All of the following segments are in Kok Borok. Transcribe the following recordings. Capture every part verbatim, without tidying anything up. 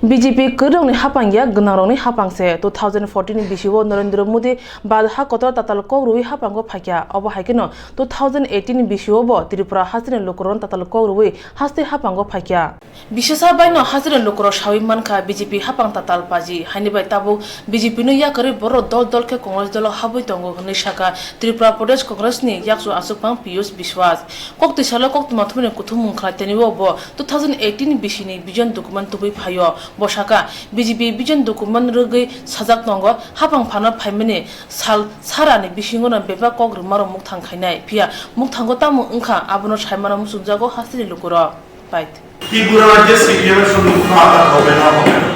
B J P kwrwngni hapang ya, gwnangrokni hapang se. Two thousand fourteen ni bisio Narendra Modi ba ha kotor tatal kok rwui hapango phaikha. Obo hai kheno two thousand eighteen ni bisio bo Tripura hasteni lukurokno tatal kok rwui haste hapango phaikha. Bisesa baino hasteni lukurok saui mankha B J P hapang tatal paji. Haini bai tabuk B J P no yakarwi borok dol dol khe Congress dolo habwi tongo hwnwi sakha Tripura Pradesh Congress ni yakchu achukphang Piyush Biswas. Kok twi salo koktwma thumani kuthumung khlai tanibo bo two thousand eighteen bisini vision document tubui phaio. Bo sakha, B J P vision document rwgwi sajak tongo, hapang phano phaimani sal sarani bisingono bebak kok rwmarok mukthang khainai. Phiya mukthango tamo wngkha, abono saimano muchungjago hasteni lukurok. Bai. Tripura রাজ্যে সিপিএম এর সঙ্গে কোনো আঘাত হবে না, হবে না।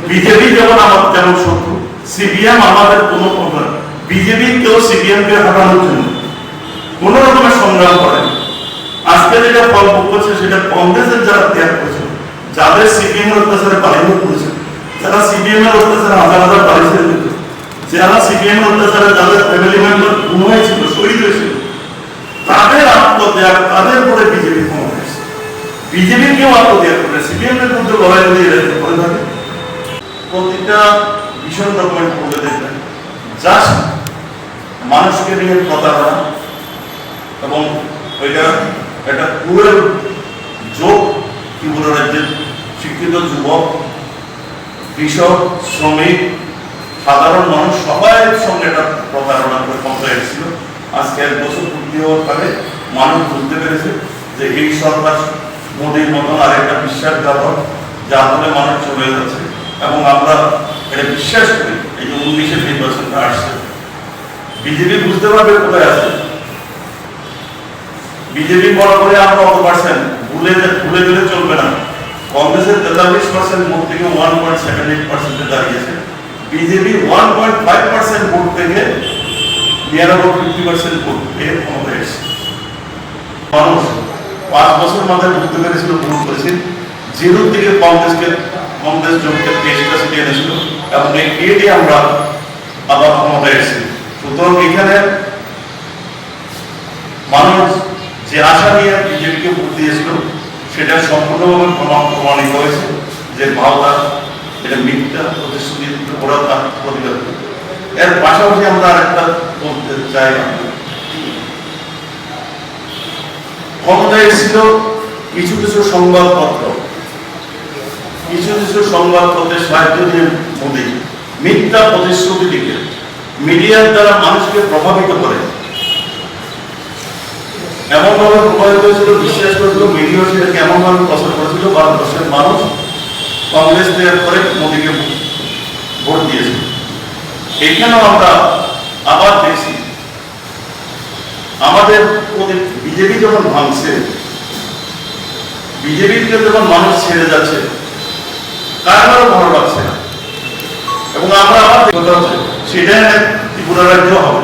বিজেপি যেমন আমার তেমন শত্রু, সিপিএম আমাদের কোনো প্রকার, বিজেপি কেউ সিপিএম কে হটানোর জন্য কোনো রকমের সংগ্রাম করেনি। আজকে যেটা ফল ভোগ করছে সেটা কংগ্রেসের যারা ত্যাগ করেছিল, যাদের সিপিএম এর অত্যাচারে বাড়িঘর পড়েছে, যারা সিপিএম এর অত্যাচারে হাজার হাজার বাড়ি ছেড়ে দিত, যারা সিপিএম এর অত্যাচারে যাদের ফ্যামিলি মেম্বার খুন হয়েছিল, শহীদ হয়েছিল, তাদের আত্মত্যাগ, তাদের পরে বিজেপি ক্ষমতায় এসেছে। বিজেপির কেউ আত্মত্যাগ করে, সিপিএম এর বিরুদ্ধে লড়াই যদি এরা করে থাকে, প্রতিটা ভীষণ রকমের প্রগতির জাস্ট মানুষকে নিয়ে প্রতারণা এবং এটা একটা ক্রুয়েল জোক। ত্রিপুরা রাজ্যের শিক্ষিত যুবক, কৃষক, শ্রমিক, সাধারণ মানুষ সবাই সঙ্গে এটা প্রতারণা করে ক্ষমতায় এসেছিল। আজকে এক বছর পূর্তি হওয়ার পরে মানুষ বুঝতে পেরেছে যে এই সরকার মোদীর মতন আরেকটা বিশ্বাসঘাতক, যার ফলে মানুষ চলে যাচ্ছে। এবং আমরা এটা বিশ্বাস করি, এই যে উনিশে নির্বাচনটা আসছে, বিজেপি বুঝতে পারবে কোথায় আছে। বিজেপি বরাবরই আমরা অত পার্সেন্ট ভুলে যে, ভুলে গেলে চলবে না। কংগ্রেসের তেতাল্লিশ পার্সেন্ট ভোট থেকে ওয়ান পয়েন্ট সেভেন এইট পার্সেন্টে দাঁড়িয়েছে, BJP one point five percent ভোট থেকে নিয়ার অ্যাবাউট ফিফটি পার্সেন্ট ভোট পেয়ে ক্ষমতায় এসেছে। মানুষ পাঁচ বছর মাথায় বুঝতে পেরেছিল, ভুল করেছে। জিরো থেকে কংগ্রেসকে, কংগ্রেস জোটকে তেইশটা সিটে এনেছিল এবং এই এটি আমরা আবার ক্ষমতায় এসেছি। সুতরাং এখানে মানুষ যে আশা নিয়ে বিজেপিকে ভোট দিয়েছিল, সেটা সম্পূর্ণভাবে প্রমা-, প্রমাণিত হয়েছে যে ভাওতা এটা মিথ্যা প্রতিশ্রুতি, ওরা তার প্রতিবাদ করবে। এর পাশাপাশি আমরা আরেকটা বলতে চাই, ক্ষমতায় এসেছিল কিছু কিছু সংবাদপত্র, কিছু কিছু সংবাদপত্রের সাহায্য নিয়ে মোদী মিথ্যা প্রতিশ্রুতি দিকে মিডিয়ার দ্বারা মানুষকে প্রভাবিত করে, এমনভাবে প্রভাবিত হয়েছিল, বিশ্বাস করেছিল, মিডিয়া সেটাকে এমনভাবে প্রচার করেছিল, ভারতবর্ষের মানুষ কংগ্রেস ত্যাগ করে মোদীকে ভোট দিয়েছিল। এখানেও আমরা আবার দেখছি, আমাদের প্রতি বিজেপি যখন ভাঙছে, বিজেপিকে যখন মানুষ ছেড়ে যাচ্ছে, কারোরও ভালো লাগছে না। এবং আমরা আবার কথা হচ্ছে, সেটা ত্রিপুরা রাজ্য হবে।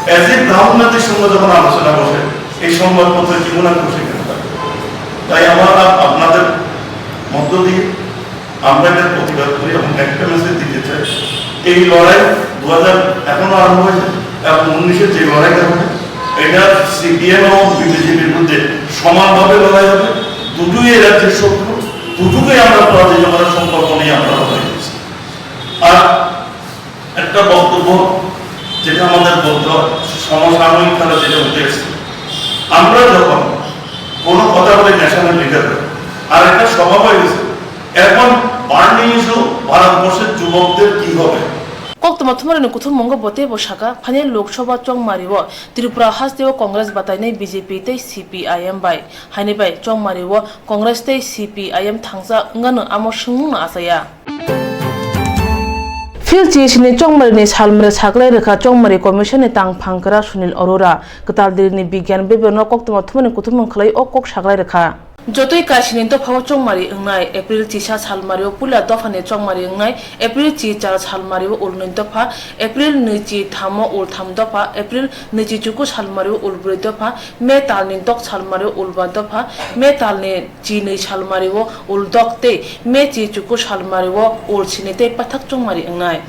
অ্যাজ ইফ রাহুল গান্ধীর সঙ্গে যখন আলোচনা বসে, এই সংবাদপত্রে জীবন আর বসে কেন থাকে? তাই আমার আপ-, আপনাদের মধ্য দিয়ে আমরা এটার প্রতিবাদ করি এবং একটা মেসেজ দিতে চাই, এই লড়াই দু হাজার এখনো আরম্ভ হয়েছে এবং উনিশের যে লড়াইটা হবে, এটা সিপিএম এবং বিজেপির বিরুদ্ধে সমানভাবে লড়াই হবে। দুটোই এই রাজ্যের শত্রু, দুটোকেই আমরা পরাজিত করার সংকল্প নিয়ে আমরা লড়াই করছি। আর একটা বক্তব্য, যেটা আমাদের বলতে হয়, সমসাময়িক কালে যেটা উঠে এসেছে, আমরা যখন কোনো কথা বলি ন্যাশনাল লিডার, আর একটা স্বভাব হয়ে গেছে, এখন বার্নিং ইস্যু, ভারতবর্ষের যুবকদের কি হবে? Koktwma thumarokni kuthummungo bo teibo sakha, phainai Lok Sabha chongmario Tripura hasteo Congress batainai B J P tei C P I M bai. Haini bai chongmario Congress tei C P I M thangsa wngano amo swngmungno achaya. Phil chisini chongmarini salmari saklai rwkha Chongmari Commission ni tangphang kwra Sunil Arora. Kwtal Delhi ni Bigyan Bebero no koktwma thumani kuthumung khlai o kok saklai rwkha. Jotoi kaisini dophao chongmari wngnai, April chisa salmario puila dophani chongmari wngnai, April chi char salmario ulnwi dopha, April nwi chi thamo ultham dopha, April nwi chi chuku salmario ulbrwi dopha, May talni dok salmario ulba dopha, May talni chinwi salmario uldok tei May chi chuku salmario ulsini tei paithak chongmari wngnai.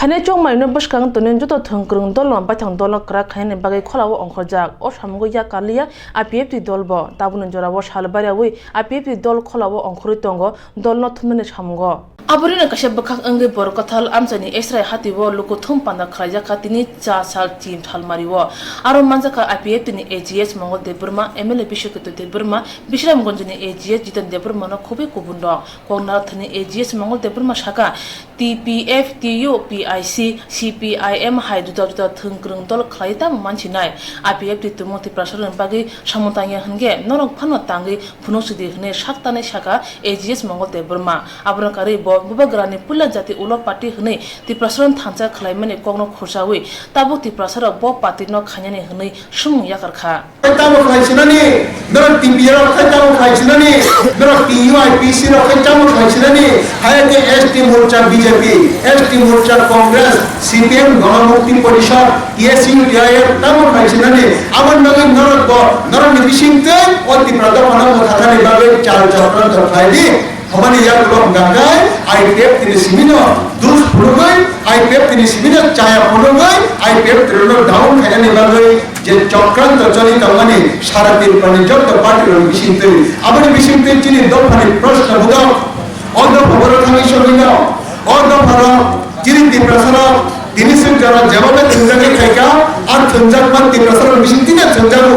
Haino chongmaino bwskang tonwi joto thwng kwrwng dolno baithang dolno kwrak khainani bagwi kholao ongkhorjak. O samungo yak karliya I P F T dolbo. Tabukni jorao sal baireui I P F T dol kholao ongkhorwi tongo, dolno thumnani samungo. Aborino kaisa bwkhak wngwi Borok Kathal amchaini Esrai hatio lukuthum panda khlaijak kha tini cha sal chim thalmario. Aro manjakha I P F T ni A G S Mongol Debbarma, M L A Biswaketu Debbarma, Bisramganjni A G S Jitan Debbarmano khobwi kubun rok. Koknathani A G S Mongol Debbarma sakha, T P F, T U, P I C, C P I M hai juda juda thwng kwrwng dol khlai tamo mansinai. I P F T tumung Tiprasarokni bagwi samung tangya hwnkhe norok phano tangwi phunuk sidi hwnwi sak tanwi sakha A G S Mongol Debbarma. Abono karwi bo Bubagrani puila jati ulo party hwnwi Tiprasarokno thansa khlaimani kokno khursaui tabuk Tiprasarok bo partyno khainani hwnwi swngmung yakar kha. Tamo khlai sinani, norok T P A rok khai tamo khlai sinani, norok T U I P C rok khai tamo khlai sinani, hai khe S T Morcha B J P, S T Morcha Congress, C P M Ganamukti Porishad, S U T I F tamo khlai sinani, aboni bagwi norok bo, norokni bisingtwi o Tipra dophano mwthathani bagwi chal chokranto khlai di. Hwnmani yagulo hwnkha khe I P F T ni simino dus phunugwi, I P F T ni simino chaya phunugwi, I P F T rokno down khainani bagwi je chokranto choli tongmani sara Tripurani jotto party rokni bisingtwi. Aboni bisingtwi chini dophani proshno budok, o dopha borok thangwi sogwino, o dopha rok chini Tiprasa rok tini swk jora jeba bai thwngjagwi khaikha, a thwngjakma Tiprasa rokni bisingtwi no thwngjago.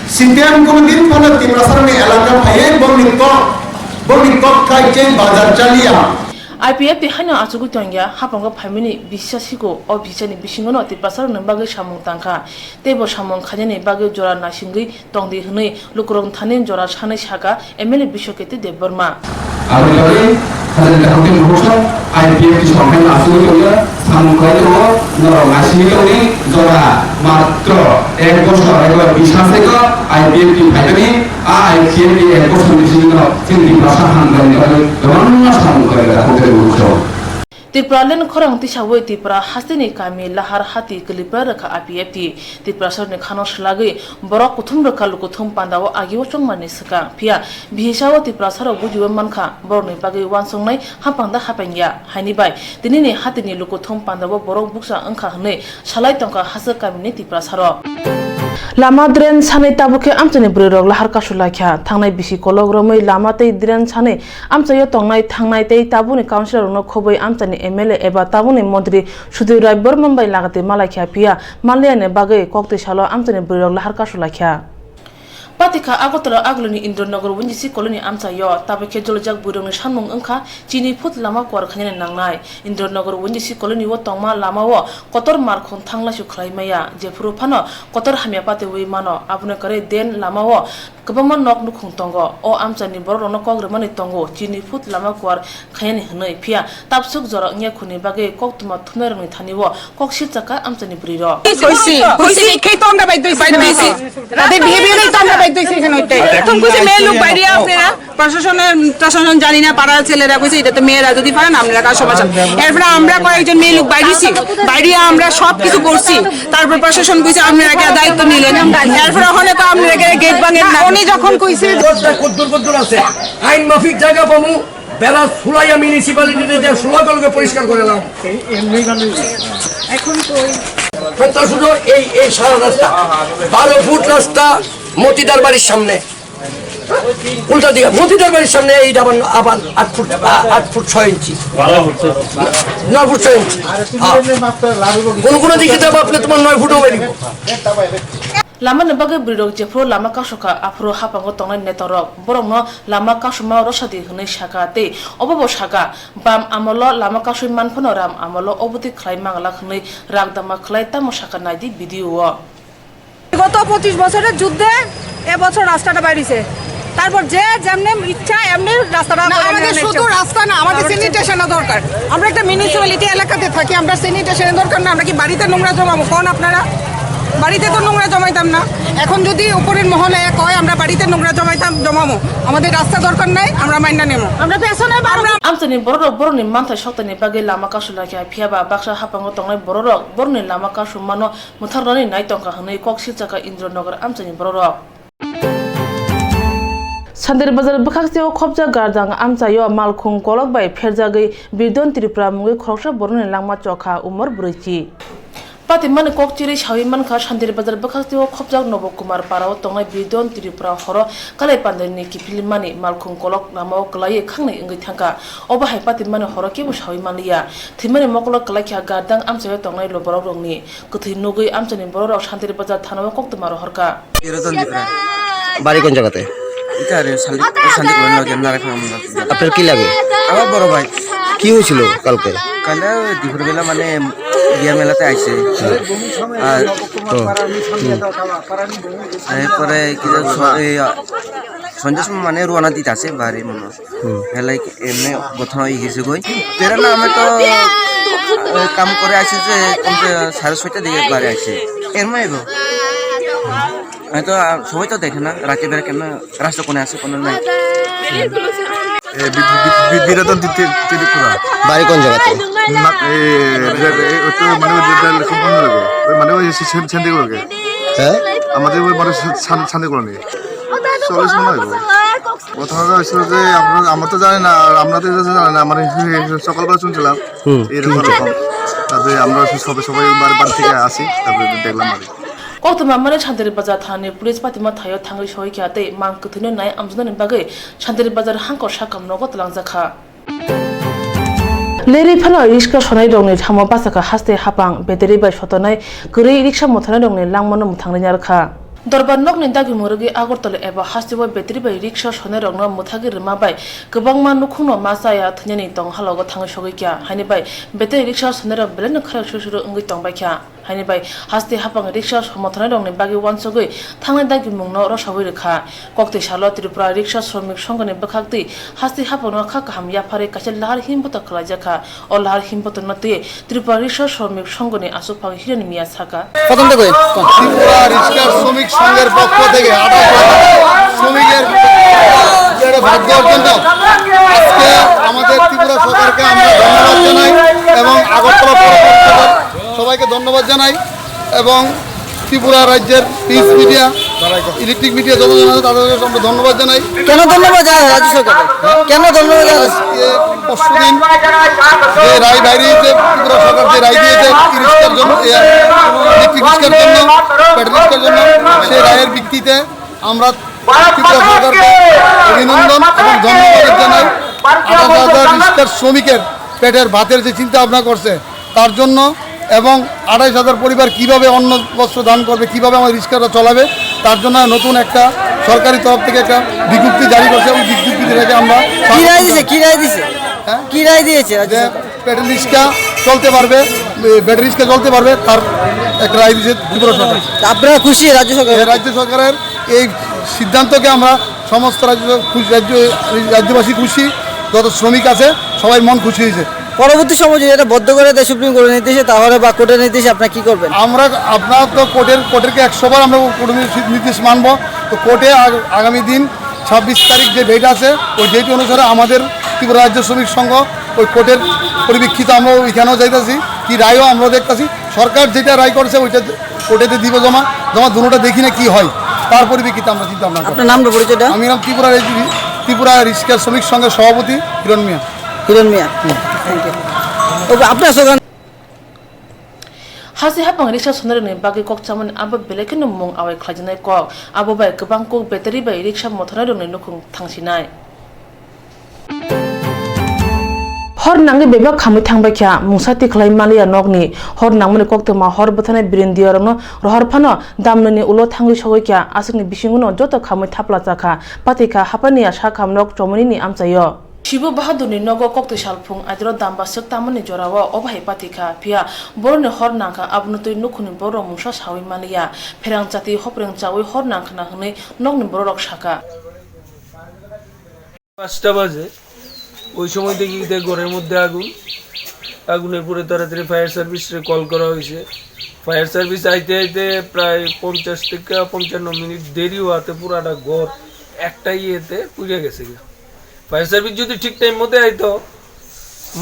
C P M kono din phano Tiprasarokni elaka phaiwi bongni kok, bongni kok khai tei bazar chaliya. I P F T haino achugwi tongya, haphango phaimani bisa sigo, o bisani bisingono Tiprasarokni bagwi samung tangkha, teibo samung khainani bagwi jora naisingwi tongdi hwnwi lukurokni thani jora sanwi sakha M L A Biswaketu Debbarma. Aboni bagwi Hazarita Hotel Mokoksa I P F T songkhaino asugwi tongya, samung khlai tongo, norok naisingwi tongdi, jora matro ek bosor eba bis ha sego I P F T phaimani, a I P F T ek bosor bisingo chini Tiprasa hamjakni bagwi kwbangma samung khlaijak Hotel Mokoksa. Tipraland khorang tisaui Tipra hasteni kami Lahar hati kwlwipra rwkha I P F T. Tiprasarokni khano swlagwi borok kuthum rwkha lukuthum pandao agio chongmani swkang. Phiya bihisao Tiprasarok bujiui mankha, borokni bagwi uansuknai haphangda haphangya. Haini bai tinini hatini lukuthum pandao borok bukcha wngkha hwnwi salai tongkha hasik kamini Tiprasarok. Lama drain sanwi tabukhe amchaini bwrwirok lahar kasu laikha. Thangnai bisi kolok romwi lama tei drain sanwi amchaio tongnai thangnai tei tabukni councillorrokno khobwi amchaini M L A eba tabukni montri Sudhir Rai Borman bai lagati malaikha, phiya manliyani bagwi koktwi salo amchaini bwrwirok lahar kasu laikha. Patikha Agartala agulini Indranagar N G C colony amchaio, tabukhe jolijak bwrwirokni samung wngkha chini foot lama kuar khainani nangnai. Indranagar N G C colony o tongma lamao kotor markhung thanglaisu khlai maya, jephuru phano kotor hamya patiui mano, aboni kwrwi den lamao kwbangma nok nukhung tongo. O amchaini borokrokno kok rwmani tongo, chini foot lama kuar khainani hwnwi, phiya tabswk jora wngya khuni bagwi koktwma thumnairokni thanio kok silchakha amchaini bwrwirok. Koisi, koisi, khe to amra bai doi, bai doi si. তাদের বিহেভিয়ারেই তো আমরা বাধ্য হয়েছি এখানে উঠতে। প্রথম কইছে মেয়ে লোক বাইরে আপনারা, প্রশাসনের, প্রশাসন জানি না, পাড়ার ছেলেরা কইছে এটা তো মেয়েরা যদি পারেন আপনারা কার সমস্যা। এরপরে আমরা কয়েকজন মেয়ে লোক বাইরেছি, বাইরে আমরা সব কিছু করছি। তারপর প্রশাসন কইছে আপনারা কে দায়িত্ব নিলেন, এরপর ওখানে তো আপনারা কে গেট ভাঙেন না। উনি যখন কইছে কদ্দুর কদ্দুর আছে, আইন মাফিক জায়গা পামু, বেলা সুলাইয়া মিউনিসিপ্যালিটিতে যে সুলাইগুলোকে পরিষ্কার করে দাও। এখন তো ওই সত্তর শুধু এই, এই সারা রাস্তা, বারো ফুট রাস্তা মতিদার বাড়ির সামনে, উল্টা দিকে মতিদার বাড়ির সামনে এই ডাবল আবার আট ফুট, আ-, আট ফুট ছয় ইঞ্চি, নয় ফুট ছয় ইঞ্চি। হ্যাঁ। কোনো কোনো দিকে যাবো আপনি তোমার নয় ফুটও বেরিয়ে। Lamani bagwi bwrwirok jephuru lama kasukha, aphuru haphango tongnai netarok borokno lama kasuma rwsadi hwnwi sakha tei obobo sakha, bam amolo lama kasui manphano ram amolo obotwi khlai manglak hwnwi rakdama khlai tamo sakha, naidi video o. বিগত পঁচিশ বছরের যুদ্ধে এবছর রাস্তাটা বাইরেছে। তারপর যে যেমনি ইচ্ছা এমনি রাস্তাটা না, করে আমাদের নিয়ে শুধু নিচ্ছে। রাস্তা না, আমাদের আমাদের স্যানিটেশনও দরকার। আমরা একটা মিউনিসিপ্যালিটি এলাকাতে থাকি, আমরা স্যানিটেশনের দরকার না। আমরা কি বাড়িতে নোংরা জমাবো? কোন আপনারা? বাড়িতে তো নোংরা জমাইতাম না। এখন যদি উপরের মহলে কয় আমরা বাড়িতে নোংরা জমাইতাম, জমাবো, আমাদের রাস্তা দরকার নাই, আমরা মাইন্ডা নেব। আমরা তো এসো নাই, আমরা Amchaini bororok borokni manthai soktani bagwi lama kasu laikha, phiya ba baksa haphango tongnai bororok borokni lama kasumano mwtharnani nai tongkha hwnwi kok silchakha Indranagar amchaini bororok. Santiri Bazar bwkhaksteo khopjak gardang amchaio malkhung kolok bai pherjagwi Birdon Tripura mungwi khoroksa borokni langma chokha umor brwichi. Patimani kok chirwi sawi mankha, Santiri Bazar bwkhaksteo khopjak Nobo Kumar parao tongnai Birdon Tripura horo kalai pandani kiphilmani malkhung kolok lamao kwlaiwi khangnai wngwi thangkha. Obo hai patimani horo kebo sawi manliya. Thwimani mokolo kwlaikha gardang amchaio tongnai borok rokni. Kwthwi nugwi amchaini bororok Santiri Bazar thanao koktwma rohorkha. Birdon Tripura. বাড়ি কোন জায়গাতে? এটা আরে শান্তি, শান্তি করে না, কেন না রাখা আমরা। আপনার কি লাগে? আমার বড় ভাই। কি হয়েছিল কালকে? কালকে ওই দুপুরবেলা মানে বিয়ার মেলাতে আইছে। আর হুম। এরপরে কি যে স-, এই, আ, সন্ধ্যার সময় মানে রওনা দিতে আছে বাড়ি মনে হয়। হুম। এলাই এমনি ঘটনা হয়ে গেছে কই। তেরা না, আমি তো, আ, কাম করে আসি যে কমসে সাড়ে ছয়টার দিকে বাড়ি আসি। এর মানে তো, আমি তো, আ, সবাই তো দেখে না, রাতে বেলা কেন রাস্তা কোনে আছে, কোনো নাই। এ, বি-, বি-, বি-, বিনোদন ত্রি-, ত্রি-, ত্রিপুরা। বাড়ি কোন জায়গাতে? না, এ, রে-, রে-, ওই তো মানে ওই যে রেল সম্পন্ন লাগে। ওই মানে ওই সে-, সে-, শান্তিগুলোকে। হ্যাঁ? আমাদের ওই মানে সে-, শান-, শান্তিগুলো নিয়ে। চল্লিশ মনে হয়। ঘটনাটা হয়েছিল যে আমরা, আমরা তো জানি না, আর আপনাদের কাছে জানি না, আমরা সকালবেলা শুনছিলাম হুম, এরকম এরকম। তারপরে আমরা সবাই, সবাই বাড়ি, বাড়ি থেকে আসি, তারপরে দেখলাম আর কি। Koktwma mani Santiri Bazar thani police patima thaio thangwi sohikha tei mang kwthwino nai amjwnani bagwi Santiri Bazar hangkor sakam nogo twlangjakha. Lerwi phano riksa sonai rokni thamo bachakha haste hapang, battery bai sotonai kwrwi riksa mothanai rokni langmano mwthangwi narwkha. Dorbar nokni dagimung rwgwi Agartala eba hasteo battery bai riksa sonai rokno mwthagwi rwma bai kwbangma nukhungno ma chaya thwinani tong halogo thangwi sogwi kha, haini bai battery riksa sonai rok belai no kharok suru suru wngwi tong bai kha. Haini bai haste hapang riksa somothanai rokni bagwi uansugwi thangnai dagimungno rosawi rwkha. Koktwi salo Tripura Riksa Shramik Songhoni bwkhaktwi haste hapangno kha kaham yapharwi kaisa lahar himboto khwlaijakha. O lahar himbotono twiwi Tripura Riksa Shramik Songhoni aswkphang Hiren Miya sakha. প্রথম থেকে কন। ত্রিপুরা রিক্সা শ্রমিক সংঘের পক্ষ থেকে আঠাশ হাজার শ্রমিকের একটা ভাগ্য অর্জন। আজকে আমাদের ত্রিপুরা সরকারকে আমরা ধন্যবাদ জানাই এবং আগরতলা পৌর পরিষদের সবাইকে ধন্যবাদ জানাই এবং ত্রিপুরা রাজ্যের প্রিন্ট মিডিয়া, ইলেকট্রনিক মিডিয়া যত জন আছে তাদেরকে আমরা ধন্যবাদ জানাই। কেন ধন্যবাদ জানাচ্ছ রাজ্য সরকারকে? কেন ধন্যবাদ জানাচ্ছ? আজকে পরশুদিন যে রায় বাইরে দিয়েছে, ত্রিপুরা সরকার যে রায় দিয়েছে ই রিক্সার জন্য, এ, ইলেকট্রিক রিক্সার জন্য, ব্যাটারি রিক্সার জন্য, সেই রায়ের ভিত্তিতে আমরা ত্রিপুরা সরকারকে অভিনন্দন এবং ধন্যবাদ জানাই। আঠাশ হাজার রিক্সার শ্রমিকের পেটের ভাতের যে চিন্তা ভাবনা করছে, তার জন্য এবং আঠাইশ হাজার পরিবার কিভাবে অন্ন বস্ত্র দান করবে, কিভাবে আমাদের রিক্সাটা চলাবে, তার জন্য নতুন একটা সরকারি তরফ থেকে একটা বিজ্ঞপ্তি জারি করছে এবং বিজ্ঞপ্তিটাকে আমরা কি রায় দিছে? কি রায় দিছে? হ্যাঁ? কি রায় দিয়েছে রাজ্য যে সরকার? ব্যাটারি রিক্সা চলতে পারবে, এ, ব্যাটারি রিক্সা চলতে পারবে, তার একটা রায় দিয়েছে ত্রিপুরা সরকার। তা আপনারা খুশি রাজ্য সরকার? এ, রাজ্য সরকারের এই সিদ্ধান্তকে আমরা সমস্ত রাজ্য খুশি, রাজ্য, রাজ্যবাসী খুশি, যত শ্রমিক আছে সবাই মন খুশি হয়েছে। পরবর্তী সময় যদি এটা বন্ধ করে দেয় সুপ্রিম কোর্টের নির্দেশে, তাহলে বা কোর্টের নির্দেশে আপনারা কি করবেন? আমরা, আপনার তো কোর্টের, কোর্টের কি একশো বার আমরা কোর্টের নির্দেশ মানবো। তো কোর্টে আগ-, আগামী দিন ছাব্বিশ তারিখ যে ডেট আছে, ওই ডেট অনুসারে আমাদের ত্রিপুরা রাজ্য শ্রমিক সংঘ ওই কোর্টের পরিপ্রেক্ষিতে আমরা ওইখানেও যাইতাছি, কি রায়ও আমরা দেখতাছি। সরকার যেটা রায় করেছে ওইটা কোর্টেতে দিব জমা, জমা দুটোটা দেখি না কি হয়, তার পরিপ্রেক্ষিতে আমরা চিন্তা ভাবনা করব। আপনার নাম ও পরিচয়টা? আমি নাম ত্রিপুরা রেজি-, ত্রিপুরা রিক্সা শ্রমিক সংঘের সভাপতি হিরণ মিয়া। হিরণ মিয়া। হুম। Thank you. ওকে, আপনার slogan. Hasti hapang riksa sonai rokni bagwi kok chamani abo belai kheno mung awai khlaijaknai kok. Abo bai kwbang kuk battery bai riksa mothanai rokni nukhung thangsinai. Hor nangwi bebak khamwi thangbai kha, mungsa tikhlai manliya nokni. Hor nangmani koktwma hor bwthanai birindiyorokno rohor phano damnwini ulo thangwi sogwi kha, aswkni bisingono joto khamwi thapla chakha, patikha hapaniya sakha nok chomunini amchaio. Shibu Bahadurni nogo koktwi salphung aidro damba swk tamani jorao obo hai patikha, phiya borokni hor nangkha, abono twi nukhungni borok mungsa sawi manliya, pherang chati hopreng chawi hor nangkhna hwnwi nokni bororok sakha. পাঁচটা বাজে, ওই সময় দেখি যে ঘরের মধ্যে আগুন। আগুনের পরে তাড়াতাড়ি ফায়ার সার্ভিসরে কল করা হয়েছে। ফায়ার সার্ভিস আইতে আইতে প্রায় পঞ্চাশ থেকে পঞ্চান্ন মিনিট দেরি হওয়াতে পুরাটা ঘর একটা ইয়েতে পুড়ে গেছে গা। ফায়ার সার্ভিস যদি ঠিক টাইম মতো আইতো,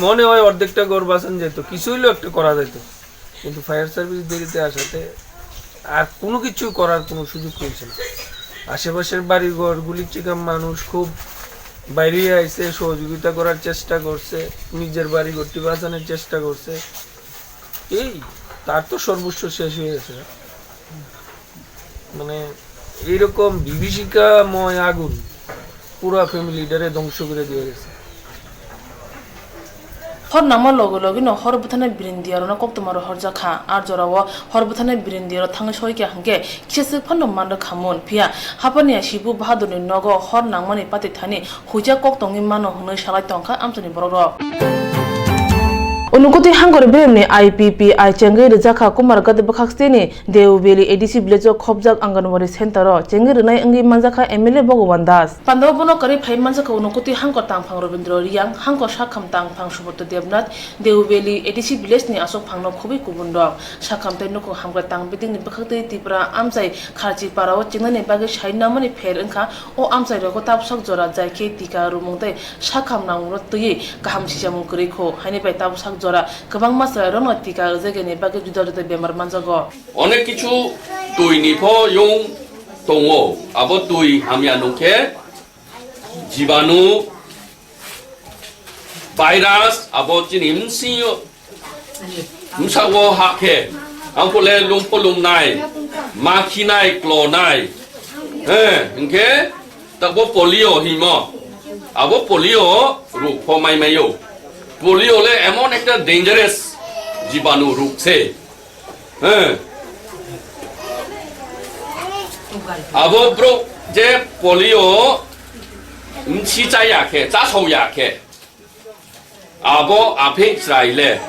মনে হয় অর্ধেকটা ঘর বাঁচানো যেত, কিছু হইলেও একটা করা যেত। কিন্তু ফায়ার সার্ভিস দেরিতে আসাতে আর কোনো কিছু করার কোনো সুযোগ হয়েছে না। আশেপাশের বাড়িঘরগুলি থেকে মানুষ খুব বাইরে আইছে, সহযোগিতা করার চেষ্টা করছে, নিজের বাড়িঘরটি বাঁচানোর চেষ্টা করছে। এই তার তো সর্বস্ব শেষ হয়ে গেছে। মানে, এইরকম বিভীষিকাময় আগুন পুরা ফ্যামিলিটারে ধ্বংস করে দিয়ে গেছে। Hor nangma logi logi no hor bwthana birindiyarokno koktwma rohorjak kha. Ar jorao hor bwthana birindiyarok thangwi soikha hwnkhe kisa swk phano manrwk kha mun. Phiya haphani Sibu Bahadurni nogo hor nangmani pati thani huijak kok tongwi mano hwnwi salai tongkha amchaini borokrok. Unukoti Hangkor Beremni I P P I chengwi rwjakha Kumarghat bwkhaksini Deobeli A D C village o khopjak Anganwadi center o chengwi rwnai wngwi manjakha M L A Bhagawan Das. Pandao bono kwrwi phai manjakha Unukoti Hangkor tangphang Robindra Riyang, Hangkor sakham tangphang Subodhra Debnath, Deobeli A D C village ni aswk phangno khobwi kubun rok. Sakham tei nukhung hamkrai tang bidingni bwkhaktwi Tripura amchai Kharchi parao chengnani bagwi sai namani pher wngkha. O amchai rogo tabwsak jora jai khe tika rwmung tei sakham nangmungno twiwi kaham sichamung kwrwi kho. Haini bai tabwsak jora kwbangma chwrairokno tika rwjakyaini bagwi juda juda bemar manjago. Onek kichu twi ni pho yung tongo. Abo twi hamya nung khe jibanu, virus, abo chini msing yo, msao ha khe, ang pole lung polung nai, ma khinai, klo nai. Eh, hingkhe, takbo polio himo. Abo polio ruk pho mai mayo. Polio le emon ekta dangerous jibanu ruk se. Heh. Abo borok je polio msi cha ya khe, cha sao ya khe, abo aphek chwrai le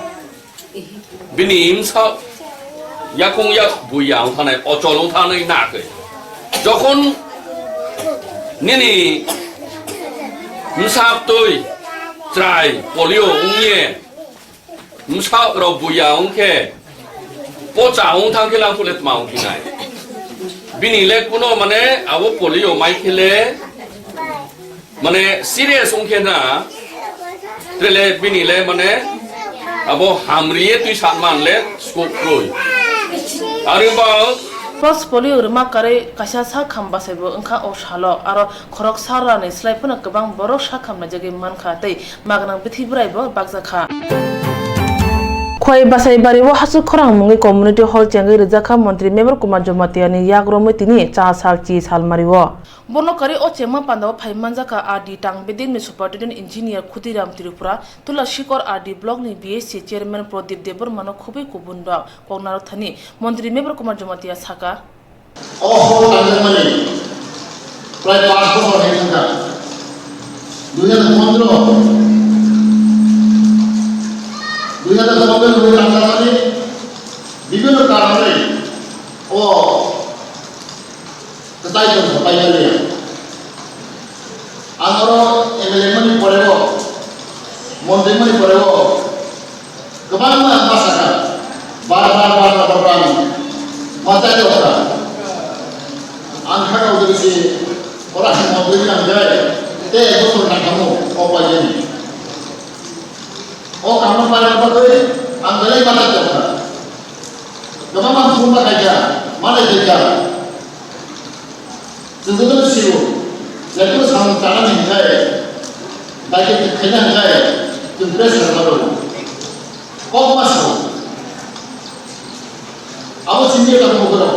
bini msa yakung yak buya wng thanai, ochol wng thanai na khe. Jokhon nini msa twi chwrai polio wng ye, msa rok buya wng khe, pocha wng thang khe lang phule tma wng khe nai. Bini le kuno mane abo polio mai khe le, mane serious wng khe na, tele bini le mane abo hamri ye twi sat man le scope kroi. Ari ba Post polio rwma karwi kaisa sak kham bwsaibo wngkha o salo, aro khorok sal rani slai phano kwbang borok sak kham naijagwi mankha tei Magnang bithi bwraibo bakjakha. Khwai Basaibari o hachwk khorang mungwi community hall chengwi rwjakha Montri Mevar Kumar Jamatia ni yak romwi tini cha sal chi sal mari o. Bono karwi o chengma pandao phai manjakha R D Tangbedengni Superintendent Engineer Khudiram Tripura, Tula Sikor R D Block ni B S C Chairman Pradip Debbarma no khubui kubun rok koknaro thani Montri Mevar Kumar Jamatia saka. O hor tanjakmani prai panch bochor hai wngkha. Dui hajar pondro, dui hajar pondro ni tanjakmani bibhinno karonwi o kwtai tongkha, paikha liya. Ang oro M L A mani porego, montri mani porego, kwbangma ma sakha, bar bar, bar bar, bar bar, ma chai rok kha. Ang kha kau dibisi, ora montri nang jai, te ek bochor nang khamu, o paiyani. O kamo paina bagwi, ang belai ma chai rok kha. Kwbangma phone ma khaikha, ma nai khaikha. Chwng joto sio, jekunu samung chanani hwnkhai, daikhe khaina hwnkhai, chwng press rwma rw. Kokma sao. Abo chini khe tamo borok.